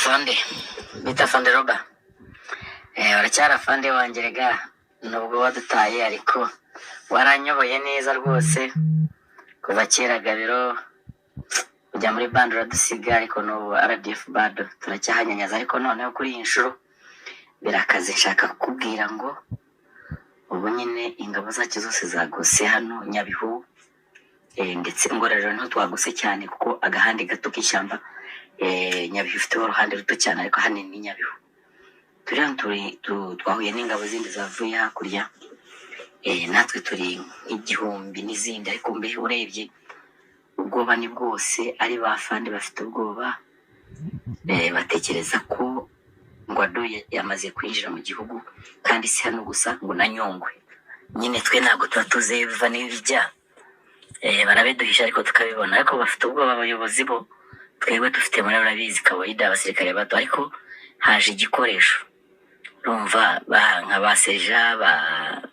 Afande bita Afande Roba, uracyari afande wanjye rega, nubwo wadutaye ariko waranyoboye neza rwose kuva kera. Gabiro ujya muri band uradusiga, ariko n'ubu RDF band turacyahanyanyaza. Ariko noneho kuri iyi nshuro birakaze. Nshaka kukubwira ngo ubu nyine ingabo zacu zose zagose hano Nyabihu, ndetse Ngororero niho twagose cyane, kuko agahande gato k'ishyamba, Nyabihu ifiteho uruhande ruto cyane, ariko hanini ni Nyabihu. Turi hano, twahuye n'ingabo zindi zavuye hakurya, natwe turi nk'igihumbi n'izindi. Ariko mbe urebye ubwoba ni bwose, ari ba fandi bafite ubwoba, batekereza ko ngo aduye yamaze kwinjira mu gihugu, kandi si hano gusa, ngo na Nyungwe nyine. Twe ntabwo tuba tuzi iyo biva n'ibijya, barabiduhisha ariko tukabibona. Ariko bafite ubwoba abayobozi bo, twebwe dufite muri urabizi kawaida abasirikare bato, ariko haje igikoresho. Urumva nka ba seja ba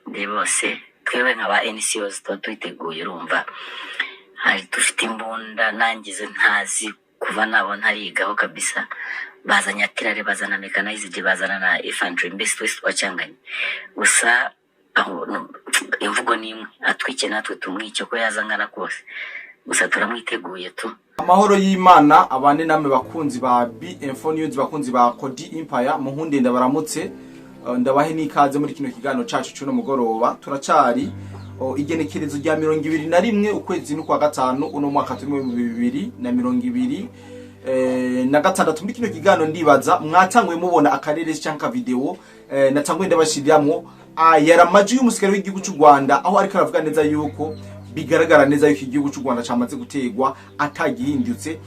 ndi bose, twebwe nka ba NCOs tuba twiteguye. Urumva hari dufite imbunda, nangize ntazi kuva nabo ntarigaho kabisa. Bazanye artillery, bazana mechanized, bazana na infantry, mbese twese twacanganye. Gusa aho imvugo ni imwe: atwike natwe tumwice, ko yaza angana kose, gusa turamwiteguye tu. Amahoro y'Imana abane namwe bakunzi ba B-Info News, bakunzi ba Kodi Empire. Muhunde ndabaramutse, ndabahe n'ikaze muri kino kiganiro cacu cuno mugoroba. Turacari igenekerezo rya 21 ukwezi n'ukwa gatanu, uno mwaka turimo 2026. Muri kino kiganiro ndibaza mwatanguye mubona akarere canke video, natanguye ndabashiriramwo yari amaji y'umusikari w'igihugu c'u Rwanda, aho ariko aravuga neza yuko bigaragara neza yuko igihugu cy'u Rwanda camaze gutegwa atagihindutse,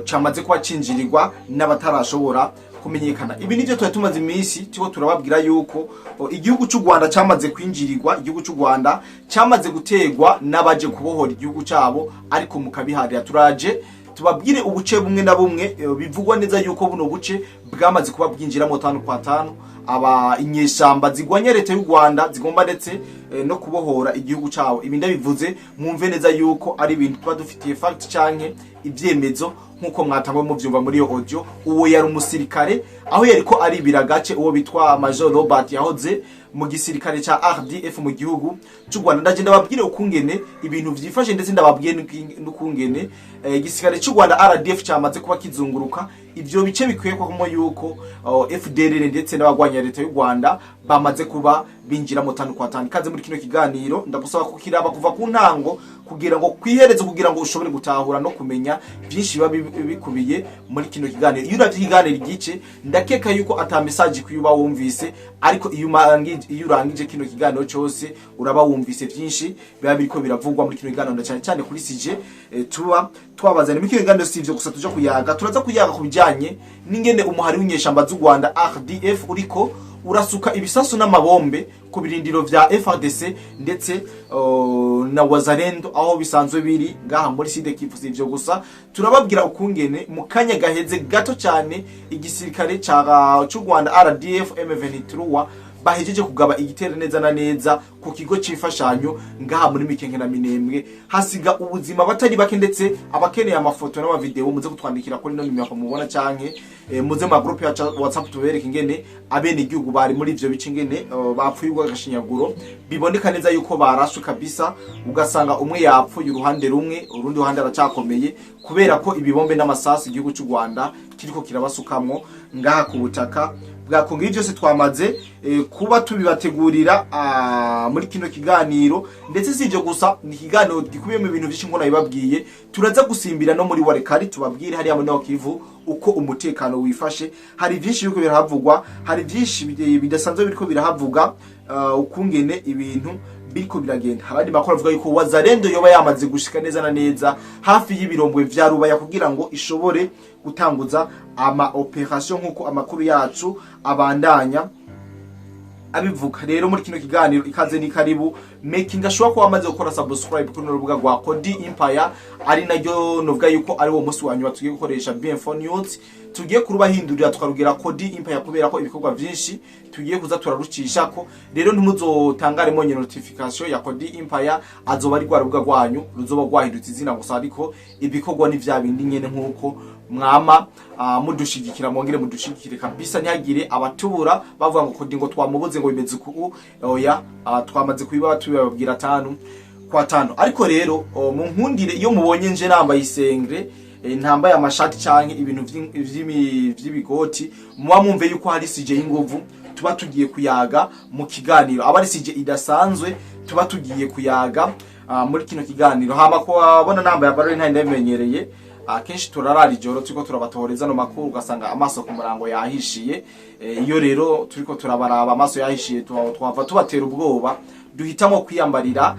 camaze kuba cinjirirwa n'abatarashobora kumenyekana. Ibi nivyo twari tumaze iminsi turiko turababwira yuko igihugu cy'u Rwanda camaze kwinjirirwa, igihugu cy'u Rwanda camaze gutegwa n'abaje kubohora igihugu cabo, ariko mukabiharira. Turaje tubabwire ubuce bumwe na bumwe, bivugwa neza yuko buno buce bwamaze kuba bwinjiramo tanu kwa tanu aba inyeshamba zigwanya leta y'u Rwanda, zigomba ndetse no kubohora igihugu cabo. Ibi ndabivuze mwumve neza yuko ari ibintu tuba dufitiye fact canke ibyemezo, nkuko mwatangwe muvyumva muri iyo audio. Uwo yari umusirikare aho yariko aribira gace, uwo bitwa Major Robert yahoze mu gisirikare ca RDF mu gihugu c'u Rwanda. Ndaje ndababwire ukungene ibintu vyifashe, ndetse ndababwiye n'ukungene igisirikare c'u Rwanda RDF camaze kuba kizunguruka ivyo bice bikwiye kwamo yuko FDLR ndetse n'abagwanya leta y'u Rwanda bamaze kuba binjira mu tanu kwa tanu. Ikaze muri kino kiganiro, ndagusaba kukiraba kuva ku ntango kugira ngo kwihereze, kugira ngo ushobore gutahura no kumenya byinshi biba bikubiye muri kino kiganiro. Iyo uravye ikiganiro igice, ndakeka yuko ata message kuyuba wumvise, ariko iyo urangije kino kiganiro cyose uraba wumvise byinshi biba biriko biravugwa muri kino kiganiro, cyane cyane kuri sujet tuba twabazanye muri kino kiganiro. Si ivyo gusa tuja kuyaga, turaza kuyaga ku bijanye n'ingene umuhari w'inyeshamba z'u Rwanda RDF uriko urasuka ibisasu n'amabombe ku birindiro vya FARDC ndetse na Wazalendo aho bisanzwe biri ngaha muri Sud Kivu. Si ivyo gusa, turababwira ukungene mu kanya gaheze gato cyane igisirikare ca c'u Rwanda RDF M23 bahejeje kugaba igitero neza na neza ku kigo c'imfashanyo ngaha muri Mikenke na Minembwe, hasiga ubuzima batari bake. Ndetse abakeneye amafoto n'amavideo muze kutwandikira kuri no nimero mubona, canke muze mu groupe ya WhatsApp tubereke ingene abene igihugu bari muri ivyo bice, ingene bapfuye urw'agashinyaguro. Biboneka neza yuko barashwe kabisa, ugasanga umwe yapfuye uruhande rumwe, urundi ruhande aracakomeye, kubera ko ibibombe n'amasasu igihugu cy'u Rwanda kiriko kirabasukamwo ngaha ku butaka bwa Kongo. Ibi byose twamaze kuba tubibategurira muri kino kiganiro. Ndetse si ibyo gusa, ni ikiganiro gikubiyemo ibintu byinshi nk'uko nabibabwiye. Turaza gusimbira no muri Walikale, tubabwire hariya muri Nord Kivu uko umutekano wifashe. Hari byinshi biriko birahavugwa, hari byinshi bidasanzwe biriko birahavuga, ukungene ibintu biriko biragenda. Abandi makuru avuga yuko Wazalendo yoba yamaze gushika neza na neza hafi y'ibirombwe vya Rubaya kugira ngo ishobore gutanguza ama opération, nkuko amakuru yacu abandanya abivuga. Rero muri kino kiganiro ikaze ni karibu, making sure ko wamaze gukora subscribe kuri rubuga rwa Kodi Empire, ari naryo novuga yuko ari wo munsi wa nyuma tugiye gukoresha BM4 News, tugiye kurubahindurira tukarugira Kodi Empire, kubera ko ibikorwa vyinshi tugiye kuza turarucishako. Rero ntimuzotangare monye notification ya Kodi Empire, azoba ari rwa rubuga rwanyu ruzoba rwahindutse izina gusa, ariko ibikorwa ni vya bindi nyene nkuko Mwama mudushigikira, mwongere mudushigikire kabisa, ntihagire abatubura bavuga ngo kodi ngo twamubuze, ngo bimeze uku. Oya, twamaze kubiba tubibabwira tanu kwa tanu. Ariko rero mu nkundire, iyo mubonye nje nambaye isengre, ntambaye amashati canke ibintu vy'ibigoti, muba mwumve yuko hari sujet y'inguvu tuba tugiye kuyaga mu kiganiro, aba ari sujet idasanzwe tuba tugiye kuyaga muri kino kiganiro. Hama ko abona nambaye abarori ntari ndabimenyereye, akenshi turarara ijoro turiko turabatohoreza no makuru, ugasanga amaso ku murango yahishiye. Iyo rero turiko turabaraba amaso yahishiye, twava tubatera ubwoba, duhitamo kwiyambarira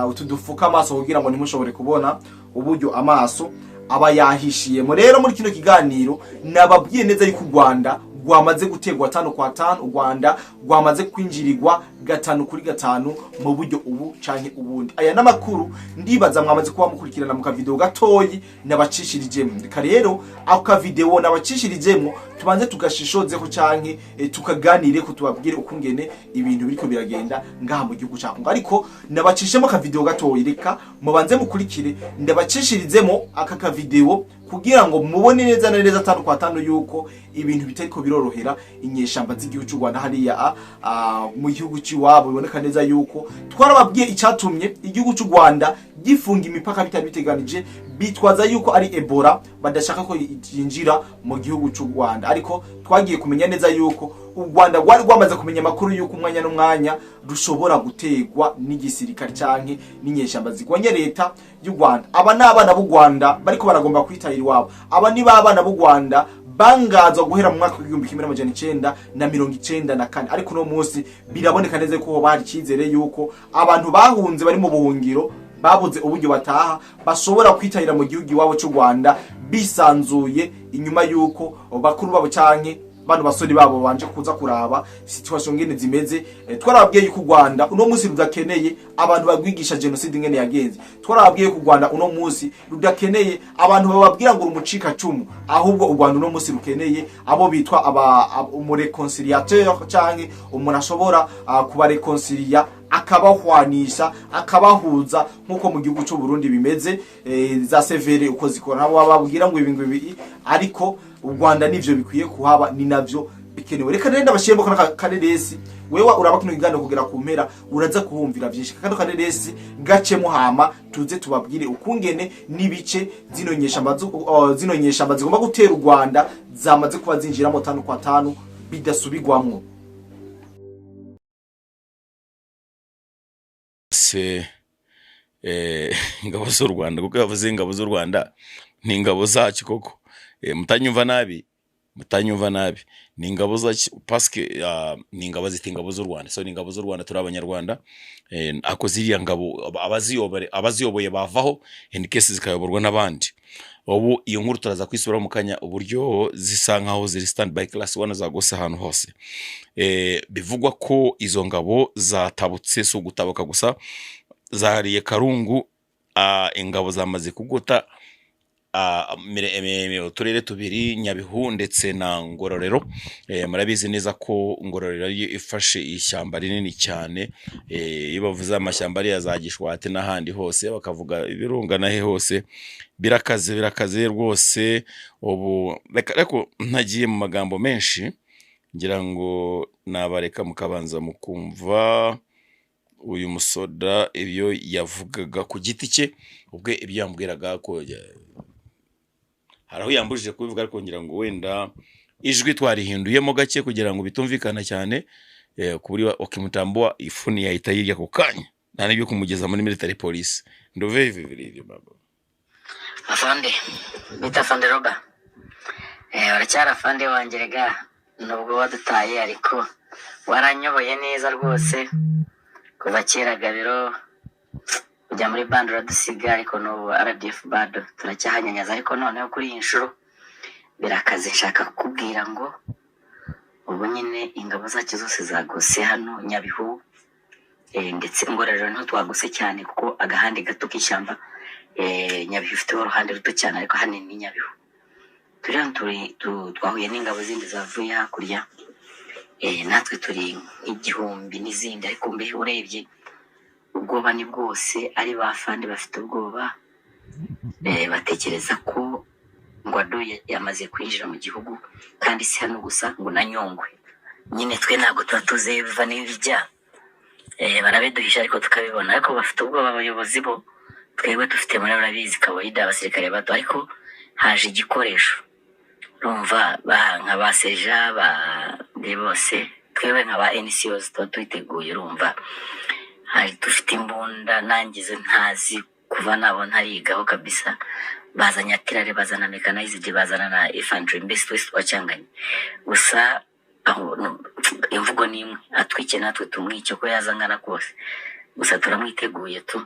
utu dufuka amaso kugira ngo ntimushobore kubona uburyo amaso aba yahishiyemo. Rero muri kino kiganiro nababwiye neza yuko u Rwanda rwamaze gutegwa tanu kwa tanu, u Rwanda rwamaze kwinjirirwa gatanu kuri gatanu mu buryo ubu canke ubundi. Aya n'amakuru ndibaza mwamaze kuba mukurikirana mu kavideo gatoyi nabacishirijemo. Reka rero ako kavideo nabacishirijemo tubanze tugashishozeho canke tukaganire ko tubabwire ukungene ibintu biriko biragenda ngaha mu gihugu ca Kongo. Ariko nabacishemo akavideo gatoyi, reka mubanze mukurikire ndabacishirizemo aka kavideo kugira ngo mubone neza na neza tanu kwa tanu yuko ibintu bitariko birorohera inyeshamba z'igihugu cy'u Rwanda hariya mu gihugu cy'iwabo. Biboneka neza yuko twarababwiye icatumye igihugu cy'u Rwanda gifunga imipaka bitari biteganije, bitwaza yuko ari Ebola badashaka ko yinjira mu gihugu cy'u Rwanda. Ariko twagiye kumenya neza yuko u Rwanda rwari rwamaze kumenya amakuru yuko umwanya n'umwanya rushobora gutegwa n'igisirikare canke n'inyeshamba zigwanya leta y'u Rwanda. Aba ni abana b'u Rwanda bariko baragomba kwitahira iwabo. Aba ni ba bana b'u Rwanda bangazwa guhera mu mwaka w'1994. Ariko uno munsi biraboneka neza ko hoba hari icyizere yuko abantu bahunze bari mu buhungiro babuze uburyo bataha bashobora kwitahira mu gihugu iwabo cy'u Rwanda bisanzuye, inyuma yuko bakuru babo canke bano basore babo banje kuza kuraba situation ngene zimeze. Twarababwiye yuko u Rwanda uno munsi rudakeneye abantu bagwigisha genocide ngene yagenze. Twarababwiye ko u Rwanda uno munsi rudakeneye abantu bababwira ngo urumucika cumu, ahubwo u Rwanda uno munsi rukeneye abo bitwa aba umuréconciliateur canke umuntu ashobora kubaréconcilia, akabahwanisha, akabahuza, nk'uko mu gihugu cy'u Burundi bimeze, za CVR uko zikora, nabo bababwira ngo ibi ngo ibi. Ariko u Rwanda nivyo bikwiye kuhaba, ni navyo bikenewe. Reka rero ndabashiyemo kano kareresi. Wewe uraba kino kiganiro kugera ku mpera, uraza kuhumvira vyinshi. Kano kareresi gacemo, hama tuze tubabwire ukungene n'ibice zino nyeshamba zigomba gutera u Rwanda zamaze kuba zinjiramo tanu kwa tanu bidasubigwamwo. Se ingabo z'u Rwanda, kuko yavuze ingabo z'u Rwanda ni ingabo zacu koko. Mutanyumva nabi, mutanyumva nabi, ni ingabo zacu parce que ni ingabo zita ingabo z'u Rwanda. So ni ingabo z'u Rwanda, turi abanyarwanda. Ako ziriya ngabo abaziyoboye bavaho, in case zikayoborwa n'abandi. Ubu iyo nkuru turaza kwisubiraho mu kanya, uburyo zisa nkaho ziri stand by class 1 zagose ahantu hose. Bivugwa ko izo ngabo zatabutse, si ugutabuka gusa, zariye karungu. Ingabo zamaze kugota uturere tubiri, Nyabihu ndetse na Ngororero. Murabizi neza ko Ngororero ariyo ifashe ishyamba rinini cyane. Iyo bavuze amashyamba ariya za Gishwati n'ahandi hose, bakavuga ibirunga nahe hose, birakaze, birakaze rwose. Ubu reka, ariko ntagiye mu magambo menshi, ngira ngo nabareka mukabanza mukumva uyu musoda ibyo yavugaga ku giti cye ubwe, ibyo yambwiraga ko hari aho yambujije kubivuga, ariko ngira ngo wenda ijwi twarihinduyemo gake kugira ngo bitumvikana cyane, ku buryo ukimutambua ifuni yahita yirya ako kanya, nta n'ibyo kumugeza muri military police. Nduve hivi vilivyo baba. Afande bita Afande Roba, uracyari afande wanjye rega, nubwo wadutaye ariko waranyoboye neza rwose kuva kera. Gabiro ujya muri band uradusiga, ariko n'ubu RDF band turacyahanyanyaza. Ariko noneho kuri iyi nshuro birakaze. Nshaka kukubwira ngo ubu nyine ingabo zacu zose zagose hano Nyabihu, ndetse Ngororero niho twagose cyane, kuko agahande gato k'ishyamba, Nyabihu ifiteho uruhande ruto cyane, ariko hanini ni Nyabihu. Turi hano, twahuye n'ingabo zindi zavuye hakurya, natwe turi nk'igihumbi n'izindi. Ariko mbe urebye ubwoba ni bwose, ari ba fandi bafite ubwoba, batekereza ko Ngo aduye yamaze kwinjira mu gihugu, kandi si hano gusa, ngo na Nyungwe nyine. Twe ntabwo tuba tuzi iyo biva n'ibijya, barabiduhisha ariko tukabibona. Ariko bafite ubwoba abayobozi bo, twebwe dufite muri, urabizi, kawaida abasirikare bato. Ariko haje igikoresho, urumva, nka ba seja ba ndi bose, twebwe nka ba NCOs tuba twiteguye. Urumva, hari dufite imbunda nangize ntazi kuva nabo ntarigaho kabisa. Bazanye artillery, bazana mechanized, bazana na infantry, mbese twese twacanganye. Gusa aho imvugo ni imwe: atwike natwe tumwice, ko yaza angana kose. Gusa turamwiteguye tu.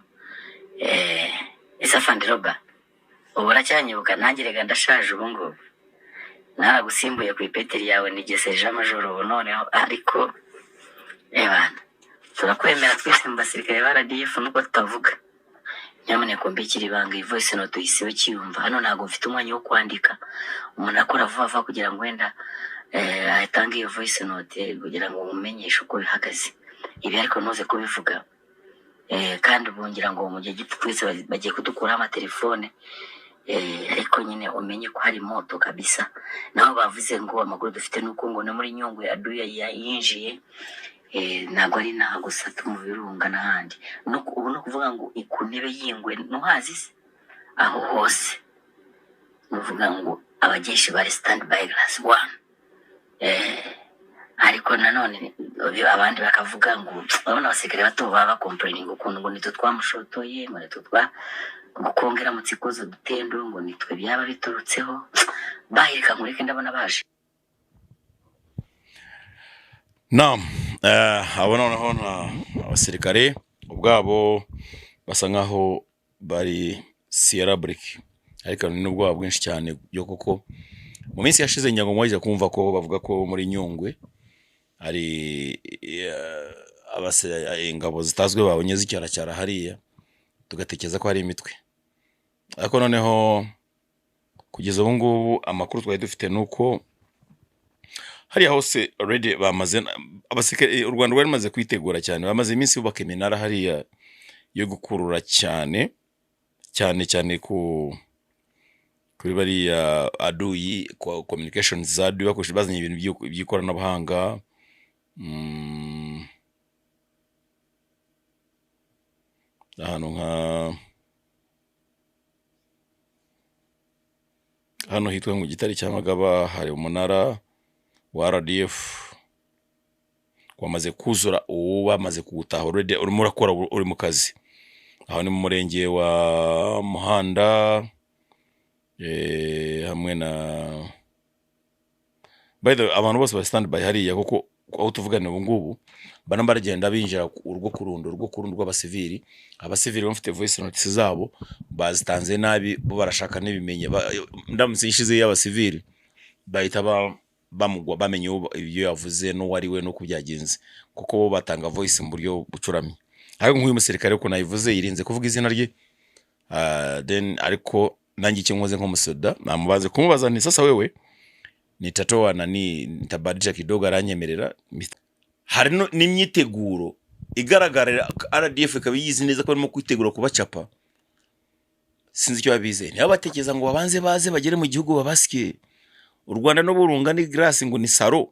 Ese afande Roba, ubu uracyanyibuka? Nanjye rega ndashaje, ubu ngubu naragusimbuye ku ipeti ryawe, ni sergent major ubu noneho. Ariko ebana, turakwemera twese mu basirikare ba RDF, nuko tutavuga. Nyamuneka umbikire ibanga, iyi voice note uyisibe ukiyumva. Hano ntabwo mfite umwanya wo kwandika, umuntu akora vuba vuba kugira ngo wenda atange iyo voice note kugira ngo mumenyeshe uko bihagaze ibi, ariko ntuze kubivuga. Kandi ubu ngira ngo mu gihe gito twese bagiye kudukuraho amatelefone, ariko nyine umenye ko hari moto kabisa. Naho bavuze ngo amakuru dufite nuko ngo no muri Nyungwe aduya yinjiye. Ntabwo ari inaha gusa tu, mu Birunga n'ahandi. Ubu ni ukuvuga ngo ku ntebe y'ingwe ntuhazi se? Aho hose ni ukuvuga ngo abajeshi bari stand by class one. Ariko nanone abandi bakavuga ngo urabona abasirikare bato baba bacomplaininga ukuntu ngo nitwe twamushotoye, ngo nitwe twa gukongera mu tsikozo dutendo, ngo nitwe byaba biturutseho. Bahirika nkureke, ndabona baje. Naam, abo noneho na abasirikare ubwabo basa nkaho bari Sierra Brick, ariko ni n'ubwoba bwinshi cyane byo, kuko mu minsi yashize ngira ngo mwaje kumva ko bavuga ko muri Nyungwe hari ingabo zitazwi babonye zicyaracyara hariya, tugatekereza ko hari imitwe. Ariko noneho kugeza ubu ngubu amakuru twari dufite ni uko hariya hose already bamaze abasirikare. U Rwanda rwari rumaze kwitegura cyane, bamaze iminsi bubaka iminara hariya yo gukurura cyane cyane cyane kuri bariya aduyi, kwa communications za aduyi, bakoresha bazanye ibintu by'ikoranabuhanga. Ahantu nka hano hitwa mu Gitare cya Magaba hari umunara wa RDF wamaze kuzura, ubu bamaze kuwutaha already, urimo urakora, uri mu kazi. Aho ni mu murenge wa Muhanda, hamwe na, by the way, abantu bose bari stand by hariya, kuko aho tuvugana ubu ngubu bana baragenda binjira urugo ku rundi, urugo ku rundi rw'abasivili. Abasivili bafite voice notes zabo bazitanze nabi, bo barashaka n'ibimenye. Ndamutse ishize y'abasivili bahita bamugwa, bamenya ibyo yavuze n'uwo ari we n'uko byagenze, kuko bo batanga voice mu buryo bucuramye. Ariko nk'uyu musirikare ukuntu ayivuze, yirinze kuvuga izina rye. Then ariko nanjye icyo nkoze nk'umusoda, namubaze kumubaza nti: "Sasa wewe nitatoa nani, nitabadilisha kidogo." Aranyemerera. Hari n'imyiteguro igaragarira RDF ikaba yizi neza ko barimo kwitegura kubacapa. Sinzi icyo babizeye, niba batekereza ngo babanze baze bagere mu gihugu babasike. U Rwanda n'Uburunga ni glace, ngo ni saro.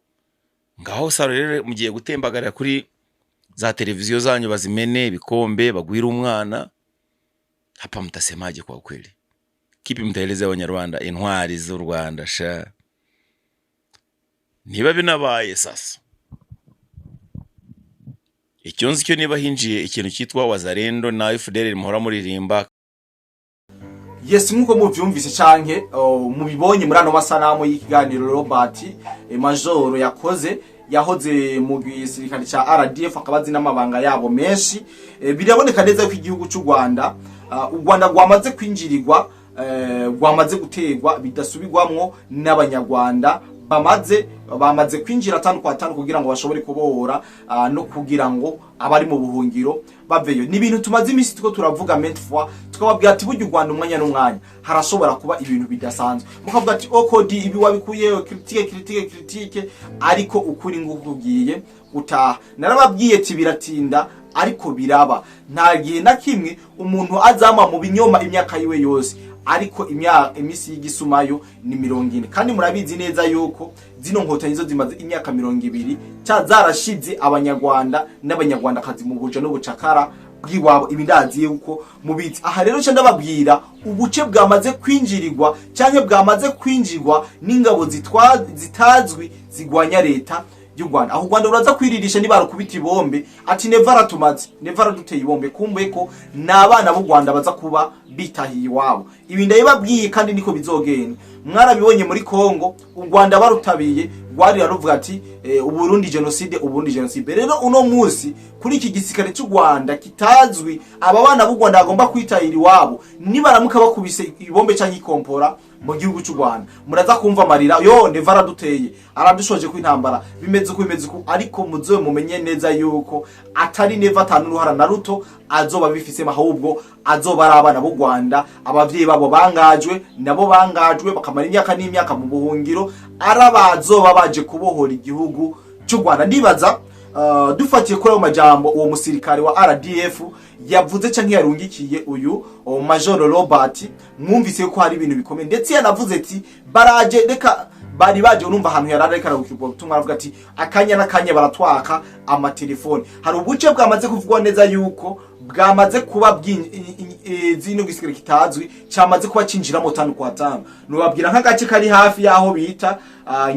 Ngaho saro rero mugiye gutembagarira kuri za televiziyo zanyu, bazimene ibikombe, bagwire umwana. Hapa mtasemaje kwa kweli? Kipi mtaeleza Abanyarwanda? Intwari z'u Rwanda sha, niba binabaye sasa, icyo nzi cyo, niba hinjiye ikintu cyitwa Wazalendo na FDLR muhora muririmba. Yes, nkuko muvyumvise canke mubibonye muri ano masanamu y'ikiganiro Robert Majoro yakoze, yahoze mu gisirikare ca RDF, akaba azi n'amabanga yabo menshi. Biraboneka neza ko igihugu cy'u Rwanda, u Rwanda rwamaze kwinjirirwa, rwamaze gutegwa bidasubirwamwo n'Abanyarwanda bamaze kwinjira atanu kwa atanu kugira ngo bashobore kubohora, no kugira ngo abari mu buhungiro baveyo. Ni ibintu tumaze iminsi tuko turavuga maintes fois, tukababwira ati burya u Rwanda umwanya n'umwanya harashobora kuba ibintu bidasanzwe. Mukavuga ati okodi ibi wabikuyeho, critique, critique, critique. Ariko ukuri nguko kugiye gutaha. Narababwiye ati biratinda ariko biraba. Nta gihe na kimwe umuntu azama mu binyoma imyaka yiwe yose. Ariko imyaka, imisi y'igisumayo ni 40, kandi murabizi neza yuko zino nkotanyi zo zimaze imyaka 20 ca zarashize Abanyarwanda n'Abanyarwandakazi mu buja n'ubucakara bw'iwabo. Ibi ndazi yuko mubizi. Aha rero nca ndababwira ubuce bwamaze kwinjirirwa canke bwamaze kwinjirwa n'ingabo zitazwi zigwanya leta y'u Rwanda. Aho u Rwanda ruraza kwiririsha niba rukubita ibombe, ati "Neva aratumaze, Neva araduteye ibombe." Kumbe ko n'abana b'u Rwanda baza kuba bitahiye iwabo. Ibi ndabibabwiye kandi niko bizogenda. Mwarabibonye muri Kongo, u Rwanda barutabiye rwarira ruvuga ati "Uburundi génocide, Uburundi génocide." Rero uno munsi kuri iki gisirikare cy'u Rwanda kitazwi, aba bana b'u Rwanda bagomba kwitahira iwabo, nibaramuka bakubise ibombe canke ikompora mu gihugu cy'u Rwanda, muraza kumva amarira yo "Neva araduteye, aradushoje ku intambara, bimeze uko, bimeze uko." Ariko muzobe mumenye neza yuko atari Neva, atanu uruhara na ruto azoba bifisemo, ahubwo azoba ari abana b'u Rwanda, abavyeyi babo bangajwe, nabo bangajwe bakamara imyaka n'imyaka mu buhungiro, ari abazoba baje kubohora igihugu cy'u Rwanda. Ndibaza dufatiye kuri ayo majambo uwo musirikare wa RDF yavuze canke yarungikiye uyu Major Robert, mwumvise ko hari ibintu bikomeye. Ndetse yanavuze ati baraje, reka bari baje. Urumva ahantu yarari ariko ararungika ubutumwa, aravuga ati akanya n'akanya baratwaka amatelefoni. Hari ubuce bwamaze kuvugwa neza yuko bwamaze kuba zino gisirikare kitazwi cyamaze kuba cinjiramo 5 kwa 5. Nubabwira nk'agace kari hafi y'aho bita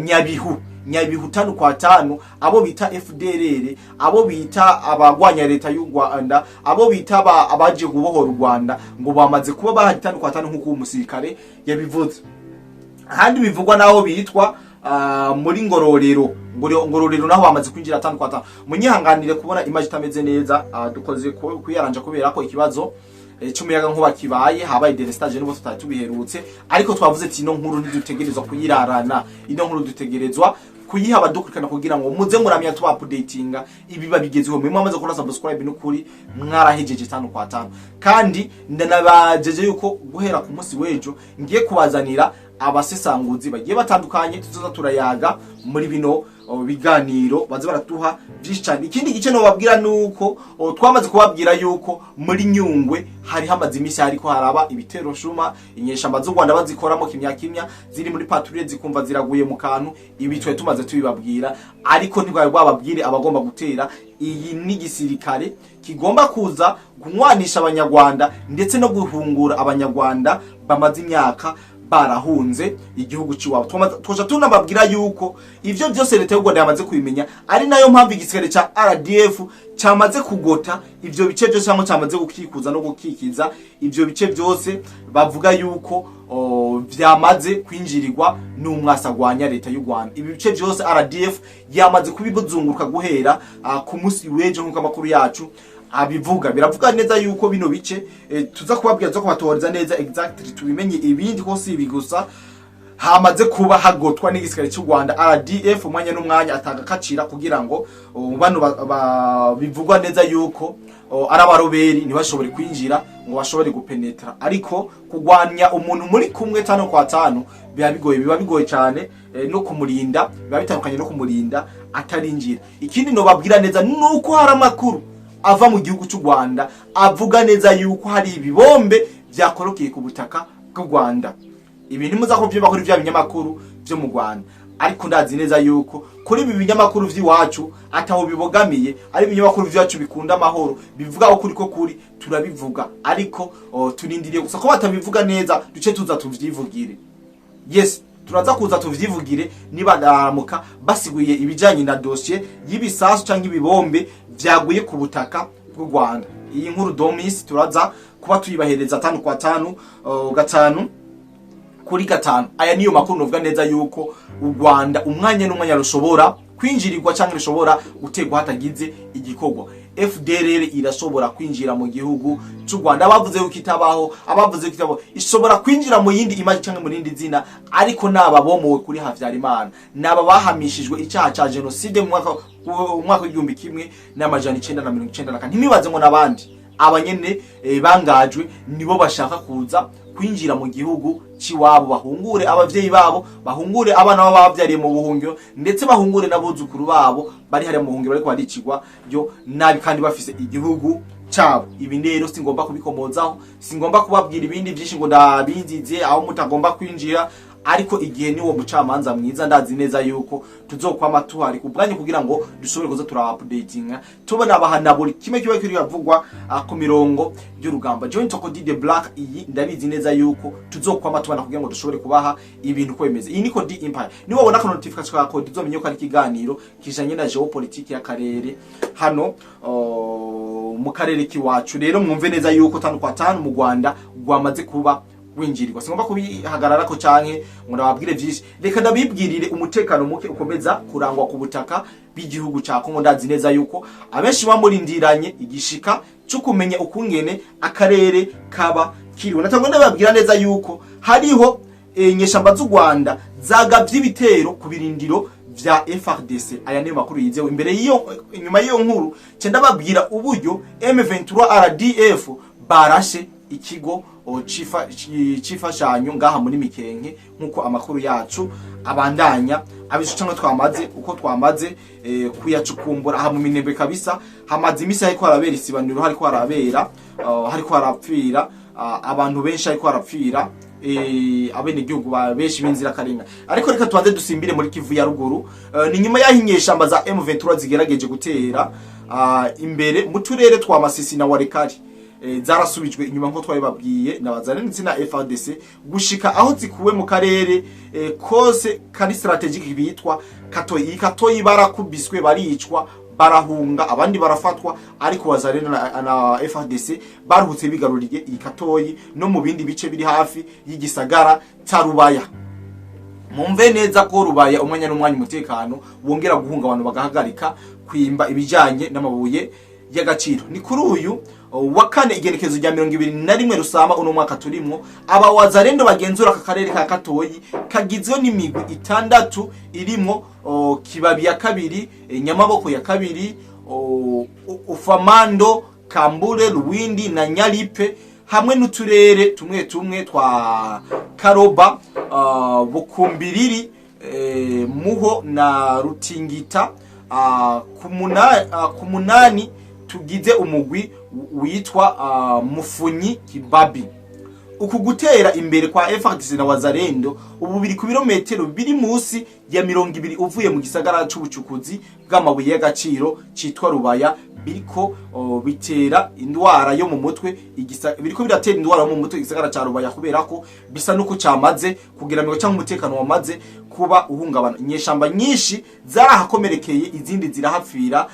Nyabihu. Nyabihu 5 kwa 5, abo bita FDLR, abo bita abagwanya leta y'u Rwanda, abo bita abaje kubohora u Rwanda, ngo bamaze kuba bahari 5 kwa 5, nk'uko uwo musirikare yabivuze. Ahandi bivugwa naho bitwa muri Ngororero. Ngororero naho bamaze kwinjira 5 kwa 5. Munyihanganire kubona image itameze neza, dukoze kuyaranja kubera ko ikibazo c'umuyaga nkuba kibaye, habaye délestage, nubwo tutari tubiherutse. Ariko twavuze ati ino nkuru ntidutegerezwa kuyirarana, ino nkuru dutegerezwa kuyiha abadukurikirana kugira ngo muze muramya tuba updatinga ibiba bigezeho. Mwe mwamaze gukora subscribe, n'ukuri mwarahejeje 5 kwa 5. Kandi ndanabajeje yuko guhera ku munsi w'ejo ngiye kubazanira abasesanguzi bagiye batandukanye, tuzoza turayaga muri bino biganiro, baze baratuha byinshi cyane. Ikindi gice nobabwira nuko twamaze kubabwira yuko muri Nyungwe hari hamaze iminsi hariko haraba ibitero shuma, inyeshamba z'u Rwanda bazikoramo kimya kimya, ziri muri patrouille zikumva ziraguye mu kantu. Ibi twari tumaze tubibabwira, ariko ntibwari bwababwire abagomba gutera. Iyi ni gisirikare kigomba kuza kunywanisha Abanyarwanda ndetse no guhungura Abanyarwanda bamaze imyaka barahunze igihugu cy'iwabo. Twaca tunababwira yuko ivyo byose leta y'u Rwanda yamaze kubimenya, ari nayo mpamvu igisirikare ca RDF cyamaze kugota ivyo bice byose, cyangwa cyamaze gukikuza no gukikiza ivyo bice byose bavuga yuko vyamaze kwinjirirwa n'umwasa agwanya leta y'u Rwanda. Ibi bice byose RDF yamaze kubibuzunguruka guhera ku munsi w'ejo, nk'uko amakuru yacu abivuga. Biravuga neza yuko bino bice tuza kubabwira, tuza kubatoreza neza exactly tubimenye. Ibindi ko si ibi gusa, hamaze kuba hagotwa n'igisirikare cy'u Rwanda RDF umwanya n'umwanya atanga kacira kugira ngo bano bivugwa neza yuko ari abaroberi ntibashobore kwinjira ngo bashobore gupenetra. Ariko kugwanya umuntu muri kumwe 5 kwa 5 biba bigoye, biba bigoye cyane, no kumurinda biba bitandukanye no kumurinda atarinjira. Ikindi nobabwira neza nuko hari amakuru ava mu gihugu cy'u Rwanda avuga neza yuko hari ibibombe byakorokeye ku butaka bw'u Rwanda. Ibi ntimuza kuvyumva kuri vya binyamakuru vyo mu Rwanda, ariko ndazi neza yuko kuri ibi binyamakuru vy'iwacu ataho bibogamiye, ari ibinyamakuru vyacu bikunda amahoro, bivuga ukuri ko kuri turabivuga. Ariko turindiriye gusa ko batabivuga neza, duce tuza tuvyivugire. Yes, turaza kuza tuvyivugire niba baramuka basiguye ibijanye na dossier y'ibisasu canke ibibombe vyaguye ku butaka bw'u Rwanda. Iyi nkuru domis turaza kuba tuyibahereza 5 kwa 5, 5 kuri 5. Aya niyo makuru novuga neza yuko u Rwanda umwanya n'umwanya rushobora kwinjirirwa cyangwa rushobora gutegwa hatagize igikorwa. FDLR irashobora kwinjira mu gihugu cy'u Rwanda. Abavuze yuko itabaho, abavuze yuko itabaho, ishobora kwinjira mu yindi image cyangwa mu rindi zina. Ariko naba bomowe kuri Havyarimana, naba bahamishijwe icyaha ca génocide mu mwaka w'1994, ntimibaze ngo nabandi abanyene bangajwe nibo bashaka kuza kwinjira mu gihugu ciwabo, bahungure abavyeyi babo, bahungure abana babo bavyariye mu buhungiro, ndetse bahungure n'abuzukuru babo bari hariya mu buhungiro bariko baricigwa yo nabi kandi bafise igihugu. cabo. Ibi rero singomba kubikomozaho, singomba kubabwira ibindi byinshi ngo ndabinzize aho mutagomba kwinjira, ariko igihe niwo mucamanza mwiza. Ndazi neza yuko tuzokwama tuhari ku bwanyu kugira ngo dushobore kuza tura-updatinga, tubona abahana buri kimwe kiba kiri havugwa ku mirongo y'urugamba. Join Toko D the Black, iyi ndabizi neza yuko tuzokwama tubana kugira ngo dushobore kubaha ibintu uko bimeze. Iyi ni Code Empire. Niba wabona ka notification ka Code, uzomenye ko ari ikiganiro kijanye na géopolitique y'akarere hano mu karere k'iwacu. Rero mwumve neza yuko tanu kwa tanu mu Rwanda rwamaze kuba winjirirwa. Singomba kubihagararako canke ngo ndababwire vyinshi, reka ndabibwirire umutekano muke ukomeza kurangwa ku butaka bw'igihugu ca Kongo. Ndazi neza yuko abenshi bamurindiranye igishika cyo kumenya ukungene akarere kaba kiriwe. Natangwa ndababwira neza yuko hariho inyeshamba z'u Rwanda zagavye ibitero ku birindiro vya FARDC. Aya niyo makuru yizewe. Imbere y'iyo, inyuma y'iyo nkuru, ce ndababwira uburyo M23 RDF barashe ikigo c'imfashanyo ngaha muri Mikenke, nk'uko amakuru yacu abandanya abisu cyangwa twamaze uko twamaze kuyacukumbura aha mu Minembwe. Kabisa hamaze imisi hariko harabera isibaniro, hariko harabera hariko harapfira abantu benshi, hariko harapfira abenegihugu benshi b'inzirakarengane. Ariko reka tubanze dusimbire muri Kivu ya Ruguru. Ni nyuma y'aho inyeshamba za M23 zigerageje gutera imbere mu turere twa Masisi na Walikale, zarasubijwe inyuma nko twabibabwiye na bazane ndetse na FARDC, gushika aho zikuwe mu karere kose kari stratégique bitwa Katoyi. Iyi Katoyi barakubiswe, baricwa, barahunga, abandi barafatwa, ariko Wazalendo na FARDC baruhutse bigaruriye iyi Katoyi no mu bindi bice biri hafi y'igisagara ca Rubaya. Mumve neza ko Rubaya umwanya n'umwanya umutekano wongera guhunga, abantu bagahagarika kwimba ibijanye n'amabuye y'agaciro. Ni kuri uyu wa kane, igenekerezo rya 21 Rusama uno mwaka turimwo, aba Wazalendo bagenzura aka karere ka Katoyi kagizwe n'imigwi itandatu irimwo Kibabi ya kabiri, Nyamaboko ya kabiri, Ufamando, Kambure, Ruwindi na Nyaripe, hamwe n'uturere tumwe tumwe twa Karoba, Bukumbiriri, Muho na Rutingita, ku munani tugize umugwi witwa Mufunyi Kibabi. Uku gutera imbere kwa FARDC na Wazalendo ubu biri ku birometero biri munsi ya 20 uvuye mu gisagara c'ubucukuzi bw'amabuye y'agaciro citwa Rubaya, biriko bitera indwara yo mu mutwe biriko biratera indwara yo mu mutwe igisagara ca Rubaya, kubera ko bisa nuko camaze kugira ngo cyangwa umutekano wamaze kuba uhungabana. Inyeshamba nyinshi zarahakomerekeye, izindi zirahapfira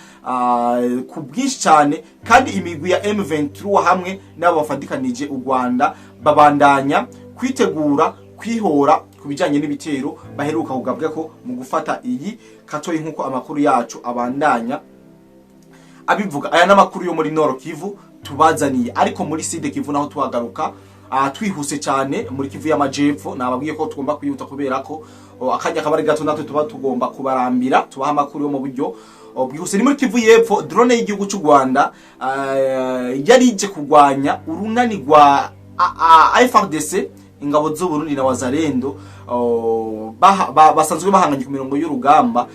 ku bwinshi cyane, kandi imigwi ya M23 hamwe n'abo bafatikanije u Rwanda babandanya kwitegura kwihora ku bijanye n'ibitero baheruka kugabwa ko mu gufata iyi Katoyi, nk'uko amakuru yacu abandanya abivuga. Aya n'amakuru yo muri Nord Kivu tubazaniye, ariko muri Sud Kivu naho tuhagaruka twihuse cyane. Muri Kivu y'Amajepfo nababwiye ko tugomba kwihuta kubera ko akanya kabari gato, natwe tuba tugomba kubarambira tubaha amakuru yo mu buryo bwihuse. Ni muri Kivu y'Epfo, drone y'igihugu cy'u Rwanda yari ije kurwanya urunani rwa FARDC, ingabo z'u Burundi na Wazalendo basanzwe bahanganye ku mirongo y'urugamba,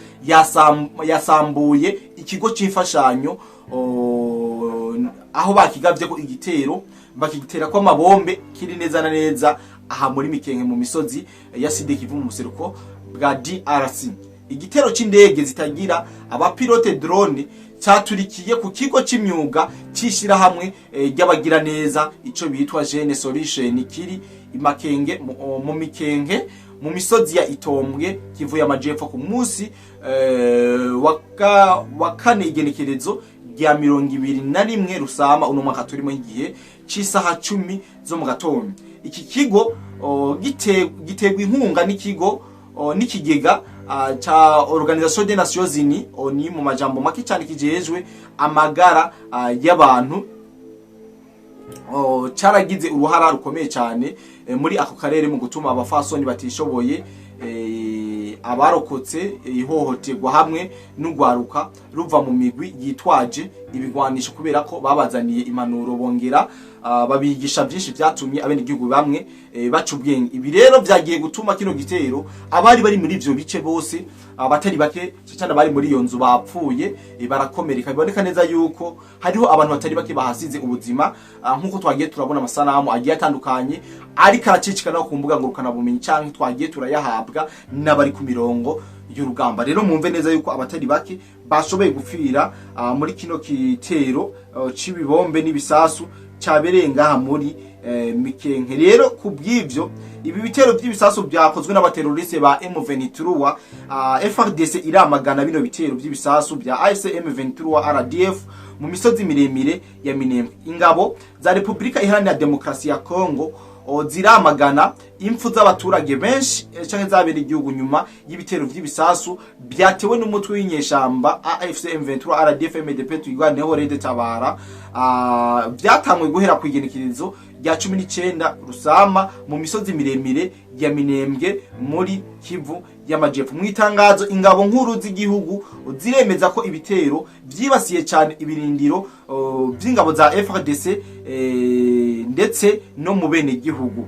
yasambuye ikigo c'imfashanyo aho bakigavye ko igitero, bakigitera ko amabombe, kiri neza na neza aha muri Mikenke mu misozi ya Sud Kivu mu buseruko bwa DRC. Igitero c'indege zitagira abapilote, drone, caturikiye ku kigo c'imyuga c'ishirahamwe ry'abagiraneza ico bitwa Jeune Solution, kiri imakenge mu Mikenke mu misozi ya Itombwe, Kivu y'Amajepfo, ku munsi wa kane, igenekerezo rya 21 Rusama uno mwaka turimo, igihe c'isaha 10 zo mu gatondo. Iki kigo gitegwa inkunga n'ikigo n'ikigega ca Organisation des Nations Unies, ONU mu majambo make cyane, kijejwe amagara y'abantu. Caragize uruhara rukomeye cyane muri ako karere mu gutuma abafasoni batishoboye Abarokotse ihohoterwa hamwe n'urwaruka ruva mu migwi yitwaje ibigwanisho, kubera ko babazaniye impanuro, bongera babigisha byinshi byatumye abenegihugu bamwe baca ubwenge. Ibi rero byagiye gutuma kino gitero abari bari muri ivyo bice bose, abatari bake cyane bari muri iyo nzu bapfuye, barakomereka. Biboneka neza yuko hariho abantu batari bake bahasize ubuzima, nk'uko twagiye turabona amasanamu agiye atandukanye ariko aracicikana ku mbuga ngurukanabumenyi, canke twagiye turayahabwa n'abari ku mirongo y'urugamba. Rero mwumve neza yuko abatari bake bashoboye gupfira muri kino gitero c'ibibombe n'ibisasu cyabereye ngaha muri Mikenke. Rero ku bw'ivyo, ibi bitero by'ibisasu byakozwe n'abateroriste ba M23, FARDC iramagana bino bitero by'ibisasu bya AFC M23 RDF mu misozi miremire ya Minembwe. Ingabo za Repubulika Iharanira Demokarasi ya Kongo ziramagana impfu z'abaturage benshi canke zabera igihugu nyuma y'ibitero vy'ibisasu byatewe n'umutwe w'inyeshamba AFC M23 RDF MDP Twirwaneho RED Tabara, byatangwe guhera ku igenekerezo rya 19 Rusama mu misozi miremire ya Minembwe muri Kivu y'Amajepfo. Mu itangazo, ingabo nkuru z'igihugu ziremeza ko ibitero vyibasiye cyane ibirindiro vy'ingabo za FARDC ndetse no mu bene gihugu.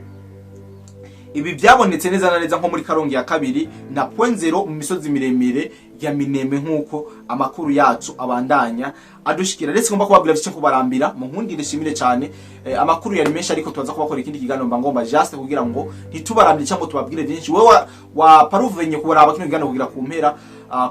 Ibi byabonetse neza na neza nko muri Karongi ya kabiri na Point Zero mu misozi miremire ya Minembwe, nk'uko amakuru yacu abandanya adushikira. Ndetse ngomba kubabwira byinshi, kubarambira mu nkundire shimire cyane. Amakuru yari menshi, ariko tubaza kubakora ikindi kiganiro. Mba ngomba just kugira ngo ntitubarambire cyangwa tubabwire byinshi. Wewe wa paruvenye kubaraba kino kiganiro kugira ku mpera,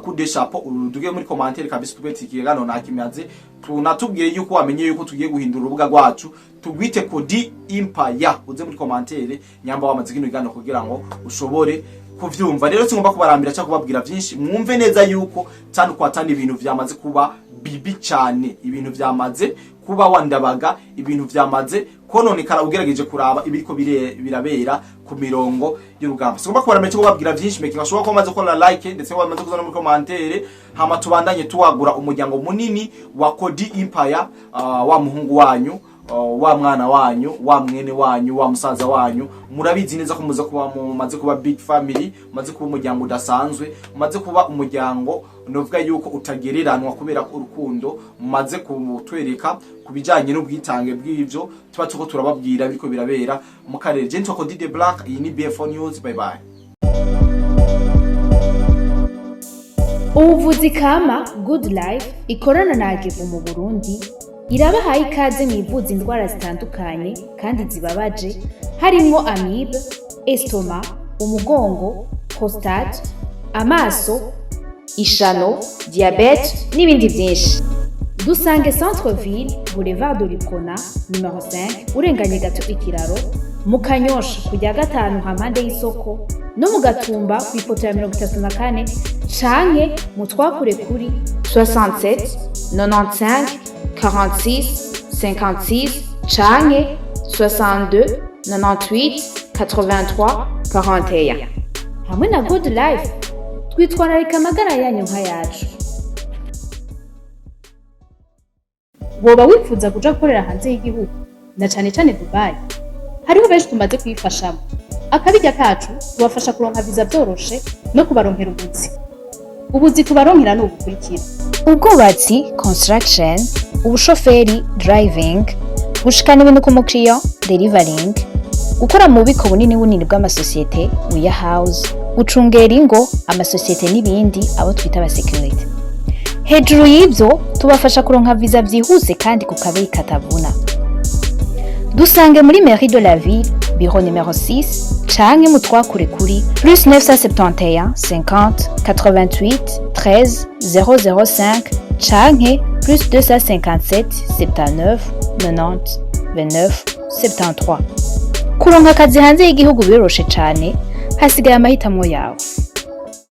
coup de chapeau. Uduge muri commentaire kabisa, tubwire ikiganiro nakimaze, tunatubwire yuko wamenye yuko tugiye guhindura urubuga rwacu tugwite Kodi Empire. Uze muri commentaire nyamba wamaze kino kiganiro kugira ngo ushobore kuvyumva. Rero singomba kubarambira cyangwa kubabwira byinshi. Mwumve neza yuko tanu kwa tanu ibintu vyamaze kuba bibi cyane, ibintu vyamaze kuba wandabaga, ibintu vyamaze kononekara ugerageje kuraba ibiriko birabera ku mirongo y'urugamba. Singomba kubarambira cyangwa kubabwira byinshi. Making ashobora kuba wamaze gukora like, ndetse wamaze kuzana muri commentaire, hama tubandanye tuwagura umuryango munini wa Kodi Empire. Wa muhungu wanyu, wa mwana wanyu, wa mwene wanyu, wa musaza wanyu, murabizi neza ko muze kuba mumaze kuba big family, mumaze kuba umuryango udasanzwe, mumaze kuba umuryango novuga yuko utagereranwa, kubera ko urukundo mumaze kutwereka ku bijanye n'ubwitange bw'ivyo tuba tuko turababwira biriko birabera mu karere. Je nitwa Kodi de Black, iyi ni BF4 News. Bye bye. Ubuvuzi kama Good Life ikorana na Agevu mu Burundi irabahaye ikaze mu ivuza indwara zitandukanye kandi zibabaje, harimwo amibe, estomac, umugongo, prostate, amaso, ishano, diabète n'ibindi byinshi. Dusange Centre Ville, Boulevard de l'Uprona numero 5, urenganye gato ikiraro mu Kanyosha, ku rya gatanu hampande y'isoko, no mu Gatumba ku ipoto ya 34, canke mu twakure kuri 67 95 46 56 canke 62 98 83 41. Hamwe na Good Life twitwararika amagara yanyu nk'ayacu. Woba wifuza kuja gukorera hanze y'igihugu, na cane cane Dubai? Hariho benshi tumaze kuyifashamo. Akabirya kacu tubafasha kuronka viza vyoroshe no kubaronkera ubuzi. Ubuzi tubaronkera ni ubukurikira: ubwubatsi, construction, ubushoferi, driving, gushikana ibintu ku mukiriya, delivering, gukora mu bubiko bunini bunini bw'amasosiyete, warehouse, gucungera ingo, amasosiyete n'ibindi, abo twita abasekirite. Hejuru y'ibyo, tubafasha kuronka viza byihuse kandi ku kabeyi katavuna. Dusange muri mairie de la ville, bureau numero 6, canke mutwakure kuri plus 971 50 88 13 005 canke plus 257 79 90 29 73. Kuronka akazi hanze y'igihugu biroroshe cane, hasigaye amahitamo yawe.